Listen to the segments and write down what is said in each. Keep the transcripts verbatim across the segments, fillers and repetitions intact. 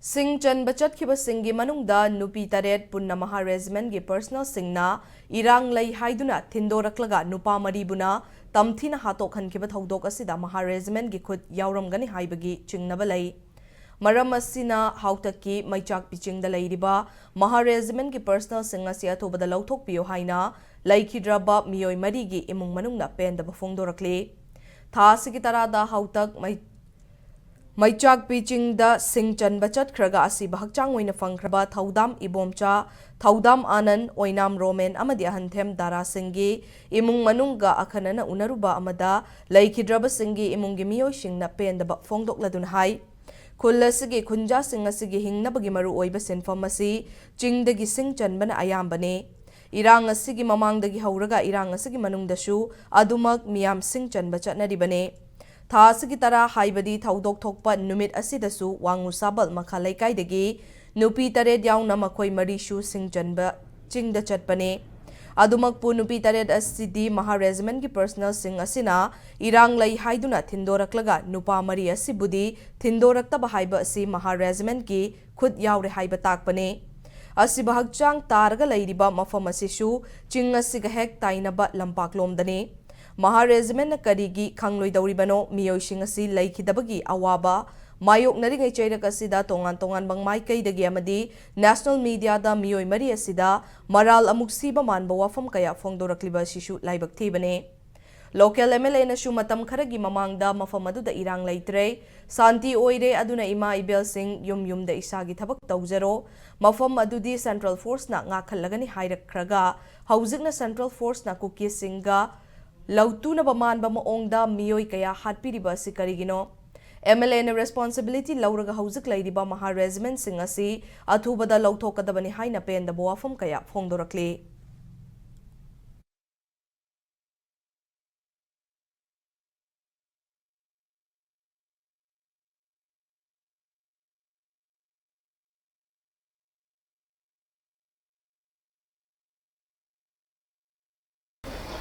ꯁꯤꯡ ꯆꯟꯕ ꯆꯠꯈꯤꯕꯁꯤꯡꯒꯤ ꯃꯅꯨꯡꯗ ꯅꯨꯄꯤ ꯇꯔꯦꯠ ꯄꯨꯟꯅ ꯃꯍꯥ ꯔꯦꯖꯤꯃꯦꯟꯒꯤ ꯄꯔꯁꯅꯦꯜꯁꯤꯡꯅ ꯏꯔꯥꯡ ꯂꯩ ꯍꯥꯏꯗꯨꯅ ꯊꯤꯟꯗꯣꯔꯛꯂꯒ ꯅꯨꯄꯥ ꯃꯔꯤꯕꯨꯅ ꯇꯝꯊꯤꯅ ꯍꯥꯠꯇꯣꯛꯍꯟꯈꯤꯕ ꯊꯧꯗꯣꯛ ꯑꯁꯤꯗ ꯃꯍꯥ ꯔꯦꯖꯤꯃꯦꯟꯒꯤ ꯈꯨꯠ ꯌꯥꯎꯔꯝꯒꯅꯤ ꯍꯥꯏꯕꯒꯤ ꯆꯤꯡꯅꯕ ꯂꯩ꯫ ꯃꯔꯝ ꯑꯁꯤꯅ ꯍꯥꯎꯇꯛꯀꯤ ꯃꯩꯆꯥꯛꯄꯤ ꯆꯤꯡꯗ ꯂꯩꯔꯤꯕ ꯃꯍꯥ ꯔꯦꯖꯤꯃꯦꯟꯒꯤ ꯄꯔꯁꯅꯦꯜꯁꯤꯡ ꯑꯁꯤ ꯑꯊꯨꯕꯗ ꯂꯧꯊꯣꯛꯄꯤꯌꯨ ꯍꯥꯏꯅ ꯂꯩꯈꯤꯗ꯭ꯔꯕ ꯃꯤꯑꯣꯏ ꯃꯔꯤꯒꯤ ꯏꯃꯨꯡ ꯃꯅꯨꯡꯅ ꯄꯦꯟꯗꯕ ꯐꯣꯡꯗꯣꯔꯛꯂꯤ꯫ ꯊꯥ ꯑꯁꯤꯒꯤ ꯇꯔꯥꯗ ꯍꯥꯎꯇꯛ ꯃꯩ-, ꯃꯩꯆꯥꯛꯄꯤ ꯆꯤꯡꯗ ꯁꯤꯡ ꯆꯟꯕ ꯆꯠꯈ꯭ꯔꯒ ꯑꯁꯤꯕ ꯍꯛꯆꯥꯡ ꯑꯣꯏꯅ ꯐꯪꯈ꯭ꯔꯕ ꯊꯧꯗꯥꯝ ꯏꯕꯣꯝꯆꯥ, ꯊꯧꯗꯥꯝ ꯑꯥꯅꯟ, ꯑꯣꯏꯅꯥꯝ ꯔꯣꯃꯦꯟ ꯑꯃꯗꯤ ꯑꯍꯟꯊꯦꯝ ꯗꯥꯔꯥꯁꯤꯡꯒꯤ ꯏꯃꯨꯡ ꯃꯅꯨꯡꯒ ꯑꯈꯟꯅꯅ ꯎꯅꯔꯨꯕ ꯑꯃꯗ ꯂꯩꯈꯤꯗ꯭ꯔꯕꯁꯤꯡꯒꯤ ꯏꯃꯨꯡꯒꯤ ꯃꯤꯑꯣꯏꯁꯤꯡꯅ ꯄꯦꯟꯗꯕ ꯐꯣꯡꯗꯣꯛꯂꯗꯨꯅ ꯍꯥꯏ, ꯈꯨꯜ ꯑꯁꯤꯒꯤ ꯈꯨꯟꯖꯥꯁꯤꯡ ꯑꯁꯤꯒꯤ ꯍꯤꯡꯅꯕꯒꯤ ꯃꯔꯨꯑꯣꯏꯕ ꯁꯤꯟꯐꯝ ꯑꯁꯤ ꯆꯤꯡꯗꯒꯤ ꯁꯤꯡ ꯆꯟꯕꯅ ꯑꯌꯥꯝꯕꯅꯤ꯫ ꯏꯔꯥꯡ ꯑꯁꯤꯒꯤ ꯃꯃꯥꯡꯗꯒꯤ ꯍꯧꯔꯒ ꯏꯔꯥꯡ ꯑꯁꯤꯒꯤ ꯃꯅꯨꯡꯗꯁꯨ ꯑꯗꯨꯃꯛ ꯃꯤꯌꯥꯝ ꯁꯤꯡ ꯆꯟꯕ ꯆꯠꯅꯔꯤꯕꯅꯤ꯫ ꯊꯥ ꯑꯁꯤꯒꯤ ꯇꯔꯥ ꯍꯥꯏꯕꯗꯤ ꯊꯧꯗꯣꯛ ꯊꯣꯛꯄ ꯅꯨꯃꯤꯠ ꯑꯁꯤꯗꯁꯨ ꯋꯥꯉꯨ ꯁꯥꯕꯜ ꯃꯈꯥ ꯂꯩꯀꯥꯏꯗꯒꯤ ꯅꯨꯄꯤ ꯇꯔꯦꯠ ꯌꯥꯎꯅ ꯃꯈꯣꯏ ꯃꯔꯤꯁꯨ ꯁꯤꯡ ꯆꯟꯕ ꯆꯤꯡꯗ ꯆꯠꯄꯅꯤ꯫ ꯑꯗꯨꯃꯛꯄꯨ ꯅꯨꯄꯤ ꯇꯔꯦꯠ ꯑꯁꯤꯗꯤ ꯃꯍꯥ ꯔꯦꯖꯤꯃꯦꯟꯒꯤ ꯄꯔꯁꯅꯦꯜꯁꯤꯡ ꯑꯁꯤꯅ ꯏꯔꯥꯡ ꯂꯩ ꯍꯥꯏꯗꯨꯅ ꯊꯤꯟꯗꯣꯔꯛꯂꯒ ꯅꯨꯄꯥ ꯃꯔꯤ ꯑꯁꯤꯕꯨꯗꯤ ꯊꯤꯟꯗꯣꯔꯛꯇꯕ ꯍꯥꯏꯕ ꯑꯁꯤ ꯃꯍꯥ ꯔꯦꯖꯤꯃꯦꯟꯒꯤ ꯈꯨꯠ ꯌꯥꯎꯔꯦ ꯍꯥꯏꯕ ꯇꯥꯛꯄꯅꯤ꯫ ꯑꯁꯤꯕ ꯍꯛꯆꯥꯡ ꯇꯥꯔꯒ ꯂꯩꯔꯤꯕ ꯃꯐꯝ ꯑꯁꯤꯁꯨ ꯆꯤꯡ ꯑꯁꯤꯒ ꯍꯦꯛ ꯇꯥꯏꯅꯕ ꯂꯝꯄꯥꯛꯂꯣꯝꯗꯅꯤ꯫ ꯃꯍꯥ ꯔꯦꯖꯤꯃꯦꯟꯅ ꯀꯔꯤꯒꯤ ꯈꯪꯂꯣꯏꯗꯧꯔꯤꯕꯅꯣ? ꯃꯤꯑꯣꯏꯁꯤꯡ ꯑꯁꯤ ꯂꯩꯈꯤꯗꯕꯒꯤ ꯑꯋꯥꯕ ꯃꯥꯌꯣꯛꯅꯔꯤꯉꯩ ꯆꯩꯔꯛ ꯑꯁꯤꯗ ꯇꯣꯉꯥꯟ ꯇꯣꯉꯥꯟꯕ ꯃꯥꯏꯀꯩꯗꯒꯤ ꯑꯃꯗꯤ ꯅꯦꯁꯅꯦꯜ ꯃꯤꯗꯤꯌꯥꯗ ꯃꯤꯑꯣꯏ ꯃꯔꯤ ꯑꯁꯤꯗ ꯃꯔꯥꯜ ꯑꯃꯨꯛ ꯁꯤꯕ ꯃꯥꯟꯕ ꯋꯥꯐꯝ ꯀꯌꯥ ꯐꯣꯡꯗꯣꯔꯛꯂꯤꯕ ꯑꯁꯤꯁꯨ ꯂꯥꯏꯕꯛ ꯊꯤꯕꯅꯤ꯫ ꯂꯣꯀꯦꯜ ꯑꯦꯝ ꯑꯦꯜ ꯑꯦꯅꯁꯨ ꯃꯇꯝ ꯈꯔꯒꯤ ꯃꯃꯥꯡꯗ ꯃꯐꯝ ꯑꯗꯨꯗ ꯏꯔꯥꯡ ꯂꯩꯇ꯭ꯔꯦ, ꯁꯥꯟꯇꯤ ꯑꯣꯏꯔꯦ, ꯑꯗꯨꯅ ꯏꯃꯥ ꯏꯕꯦꯜꯁꯤꯡ ꯌꯨꯝ ꯌꯨꯝꯗ ꯏꯁꯥꯒꯤ ꯊꯕꯛ ꯇꯧꯖꯔꯣ, ꯃꯐꯝ ꯑꯗꯨꯗꯤ ꯁꯦꯟꯇ꯭ꯔꯦꯜ ꯐꯣꯔꯁꯅ ꯉꯥꯛꯍꯜꯂꯒꯅꯤ ꯍꯥꯏꯔꯛꯈ꯭ꯔꯒ, ꯍꯧꯖꯤꯛꯅ ꯁꯦꯟꯇ꯭ꯔꯦꯜ ꯐꯣꯔꯁꯅ ꯀꯨꯀꯤꯁꯤꯡꯒ ꯂꯧꯇꯨꯅꯕ ꯃꯥꯟꯕ ꯃꯑꯣꯡꯗ ꯃꯤꯑꯣꯏ ꯀꯌꯥ ꯍꯥꯠꯄꯤꯔꯤꯕ ꯑꯁꯤ ꯀꯔꯤꯒꯤꯅꯣ? ꯑꯦꯝ ꯑꯦꯜ ꯑꯦꯅ ꯔꯦꯁꯄꯣꯟꯁꯤꯕꯤꯂꯤꯇꯤ ꯂꯧꯔꯒ ꯍꯧꯖꯤꯛ ꯂꯩꯔꯤꯕ ꯃꯍꯥ ꯔꯦꯖꯤꯃꯦꯟꯁꯤꯡ ꯑꯁꯤ ꯑꯊꯨꯕꯗ ꯂꯧꯊꯣꯛꯀꯗꯕꯅꯤ ꯍꯥꯏꯅ ꯄꯦꯟꯗꯕ ꯋꯥꯐꯝ ꯀꯌꯥ ꯐꯣꯡꯗꯣꯔꯛꯂꯤ꯫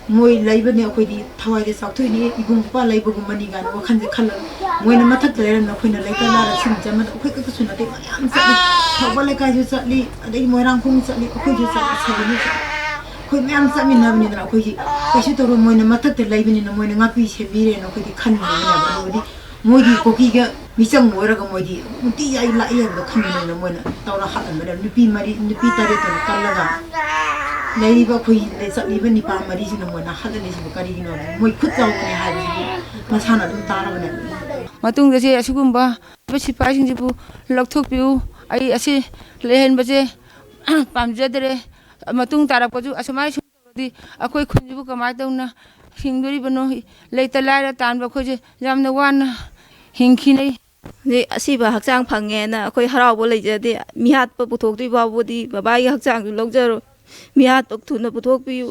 ꯃꯣꯏ ꯂꯩꯕꯅꯦ, ꯑꯩꯈꯣꯏꯗꯤ ꯊꯋꯥꯏꯗ ꯆꯥꯎꯊꯣꯛꯏꯅꯤ, ꯏꯕꯨꯡ ꯏꯄ꯭ꯋꯥ ꯂꯩꯕꯒꯨꯝꯕꯅꯤꯒꯥꯏꯅ ꯋꯥꯈꯜꯁꯦ ꯈꯜꯂꯒ꯫ ꯃꯣꯏꯅ ꯃꯊꯛꯇ ꯂꯩꯔꯝꯅ ꯑꯩꯈꯣꯏꯅ ꯂꯩꯇ ꯂꯥꯏꯔ ꯁꯤꯟ ꯆꯟꯕꯗ ꯑꯩꯈꯣꯏ ꯈꯛꯇꯁꯨ ꯅꯠꯇꯦ, ꯃꯌꯥꯝ ꯆꯠꯂꯤ꯫ ꯊꯧꯕꯥꯜ ꯂꯩꯀꯥꯏꯁꯨ ꯆꯠꯂꯤ, ꯑꯗꯒꯤ ꯃꯣꯏꯔꯥꯡꯈꯣꯡ ꯆꯠꯂꯤ, ꯑꯩꯈꯣꯏꯁꯨ ꯆꯠꯂꯤ, ꯁꯦꯟꯗ꯭ꯔꯥꯡꯁꯨ ꯆꯠꯂꯤ꯫ ꯑꯩꯈꯣꯏ ꯃꯌꯥꯝ ꯆꯠꯃꯤꯟꯅꯕꯅꯤꯅ ꯑꯩꯈꯣꯏꯒꯤ ꯀꯩꯁꯨ ꯇꯧꯔꯣꯏ, ꯃꯣꯏꯅ ꯃꯊꯛꯇ ꯂꯩꯕꯅꯤꯅ ꯃꯣꯏꯅ ꯉꯥꯛꯄꯤ ꯁꯦꯟꯕꯤꯔꯦꯅ ꯑꯩꯈꯣꯏꯗꯤ ꯈꯟꯕꯅꯦꯕ꯫ ꯑꯗꯨꯕꯨꯗꯤ ꯃꯣꯏꯗꯤ ꯀꯨꯀꯤꯒ ꯃꯤꯆꯪ ꯑꯣꯏꯔꯒ ꯃꯣꯏꯗꯤ ꯅꯨꯡꯇꯤ ꯌꯥꯏ ꯂꯥꯛꯏ ꯍꯥꯏꯕꯗꯣ ꯈꯪꯕꯅꯤꯅ ꯃꯣꯏꯅ ꯇꯧꯔ ꯍꯥꯠꯂꯝꯕꯅꯦ꯫ ꯅꯨꯄꯤ ꯃꯔꯤ, ꯅꯨꯄꯤ ꯇꯔꯦꯠꯇꯨꯅ ꯀꯜꯂꯒ ꯂꯩꯔꯤꯕ ꯑꯩꯈꯣꯏ ꯆꯠꯂꯤꯕ ꯅꯤꯄꯥ ꯃꯔꯤꯁꯤꯅ ꯃꯣꯏꯅ ꯍꯥꯠꯍꯜꯂꯤꯁꯤꯕꯨ ꯀꯔꯤꯒꯤꯅꯣ? ꯃꯣꯏ ꯈꯨꯠ ꯆꯥꯎꯕꯅꯦ ꯍꯥꯏꯕꯁꯤꯗꯤ ꯃꯁꯥꯅ ꯑꯗꯨꯝ ꯇꯥꯔꯕꯅꯦ꯫ ꯃꯇꯨꯡꯗ ꯁꯤ ꯑꯁꯤꯒꯨꯝꯕ ꯁꯤꯐꯥꯏꯁꯤꯡꯁꯤꯕꯨ ꯂꯧꯊꯣꯛꯄꯤꯌꯨ꯫ ꯑꯩ ꯑꯁꯤ ꯂꯩꯍꯟꯕꯁꯦ ꯄꯥꯝꯖꯗ꯭ꯔꯦ꯫ ꯃꯇꯨꯡ ꯇꯥꯔꯛꯄꯁꯨ ꯑꯁꯨꯃꯥꯏꯅ ꯁꯨꯝ ꯇꯧꯔꯗꯤ ꯑꯩꯈꯣꯏ ꯈꯨꯟꯁꯤꯕꯨ ꯀꯃꯥꯏꯅ ꯇꯧꯅ ꯍꯤꯡꯗꯣꯔꯤꯕꯅꯣ? ꯂꯩꯇ ꯂꯥꯏꯔ ꯇꯥꯟꯕ ꯑꯩꯈꯣꯏꯁꯦ ꯌꯥꯝꯅ ꯋꯥꯅ ꯍꯤꯡꯈꯤꯅꯩ꯫ ꯍꯧꯖꯤꯛ ꯑꯁꯤꯕ ꯍꯛꯆꯥꯡ ꯐꯪꯉꯦꯅ ꯑꯩꯈꯣꯏ ꯍꯔꯥꯎꯕ ꯂꯩꯖꯗꯦ꯫ ꯃꯤꯍꯥꯠꯄ ꯄꯨꯊꯣꯛꯇ꯭ꯔꯤ ꯐꯥꯎꯕꯗꯤ ꯕꯕꯥꯒꯤ ꯍꯛꯆꯥꯡꯁꯨ ꯂꯧꯖꯔꯣꯏ꯫ ꯃꯤꯍꯥꯠꯄ ꯊꯨꯅ ꯄꯨꯊꯣꯛꯄꯤꯌꯨ꯫